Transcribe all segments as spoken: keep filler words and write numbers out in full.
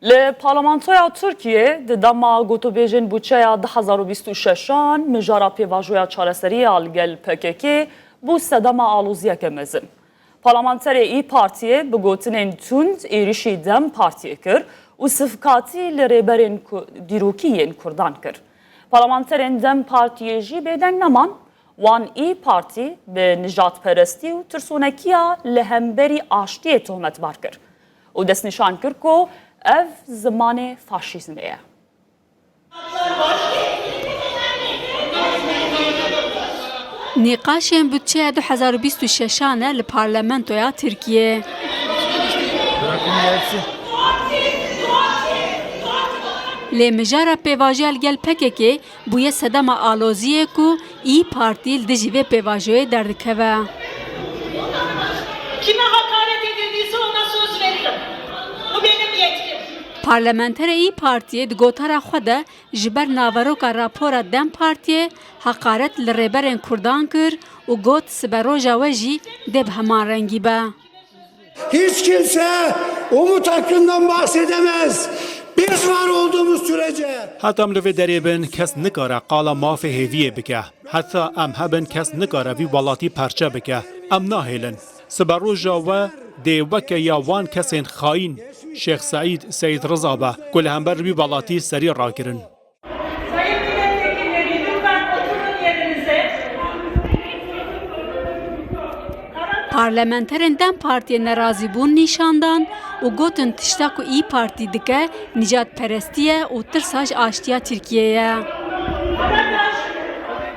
Li Parlamentoya Tirkiyê di dema gotûbêjên budçeya du hezar û bîst û şeşan mijara pêvajoya çareseriyê ya li gel P K K bû sedema aloziyeke mezin. Parlamenterê İYİ Partiyê bi gotinên tund êrişî DEM Partiyê kir û sivkatî li rêberên ku-, dîrokî yên Kurdan kir. Parlamenterên DEM Partiyê jî bêdeng neman, wan İYİ Partî bi nijadperestî û tirsonekiya li hemberî aştiyê tohmetbar kir û destnîşan kir ku ev zimanê faşîzmê ye. Nîqaşên budçeya du hezar û bîst û şeşan e li Parlamentoya Tirkiyê. Lê mijara pêvajoya li gel P K K bûye sedema aloziyê ku İYİ Partî li dijî vê pêvajoyê derdikeve. Kime hakaret edildiyse ona söz veririm. Bu benim yetkim. Parlamenterê İYİ Partiyê di gotara xwe de ji ber naveroka rapora DEM Partiyê heqaret li rêberên Kurdan kir û got, siberoja we jî dê bi heman rengî be. Hiç kimse umut hakkından bahsedemez. Biz var olduğumuz sürece. Heta em li vê derê bin, kes nikare qala mafê hêviyê bike. Heta em hebin, kes nikare vî welatî perçe bike. Em nahêlin. Siberoja we dê weke ya wan kesên xayîn, Şêx Seîd, Seyîd Riza be, ku li hember wî welatî serî rakirin. Sayın milletvekilleri, lütfen oturun yerinize. Parlamenterên DEM Partiyê nerazîbûn nîşan dan û gotin, tişta ku İYİ Partî dike nîjadperestî ye û tirsa ji aştiya Tirkiyê ye.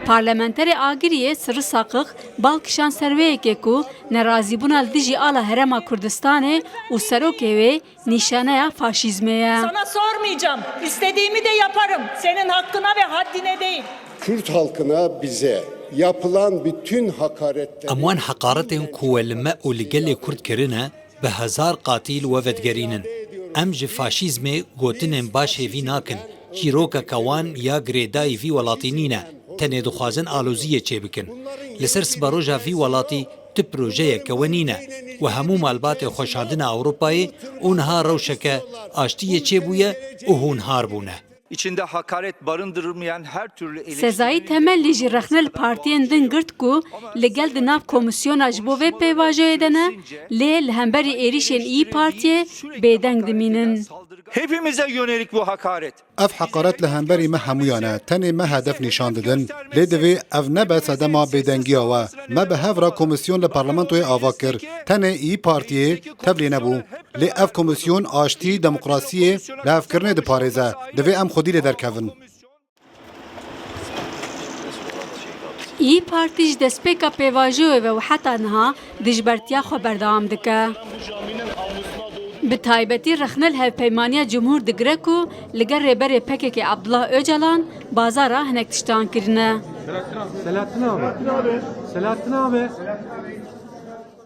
Parlamenterê Agiriyê Sirri Saqix bal kişand ser wê yekê ku nerazîbûna li dijî ala Herêma Kurdistanê û serokê wê nîşaneya faşîzmê ye. Sana sormayacağım. İstediğimi de yaparım. Senin hakkına ve haddine değil. Kürt halkına, bize yapılan bütün hakaretleri Em wan heqaretên ku we li me û li gelê Kurd kirine, bi hezar qatî li we vedigerînin. Em ji faşîzmê gotinên baş hêvî nakin. Çîrokeke wan ya girêdayî vî welatî nîne. Tenê dixwazin aloziyê çêbikin. Li ser siberoja vî welatî tu projeyeke we nîne. We hemû malbatê xwe şandine Ewropayê û niha rewşeke aştiyê çêbûye û hûn har bûne. İçinde hakaret barındırmayan her türlü eleştiri Sezayî Temellî jî rexne li partiyên din girt ku li gel di nav komîsyona ji bo vê pêvajoyê de ne, lê li hemberî êrîşên İYİ Partiyê bêdeng dimînin. Hepimize yönelik bu hakaret. Ev heqaret li hemberî me hemûyan e. Tenê me hedef nîşan didin. Lê divê ev nebe sedema bêdengiya we. Me bi hev re komîsyon li parlamentoyê ava kir. Tenê İYİ Partiyê tevlî nebû. Lê ev komîsyon aştî, demokrasiyê, lihevkirinê diparêze. Divê em xwedî lê derkevin. İYİ Partî ji destpêka pêvajoyê ve û heta niha dijbertiya xwe berdewam dike. Bi taybetî rexne li Hevpeymaniya Cumhur digire ku li gel Rêberê P K K Abdullah Ocalan bazara hinek tiştan kirine. Selahattin abi. Selahattin abi.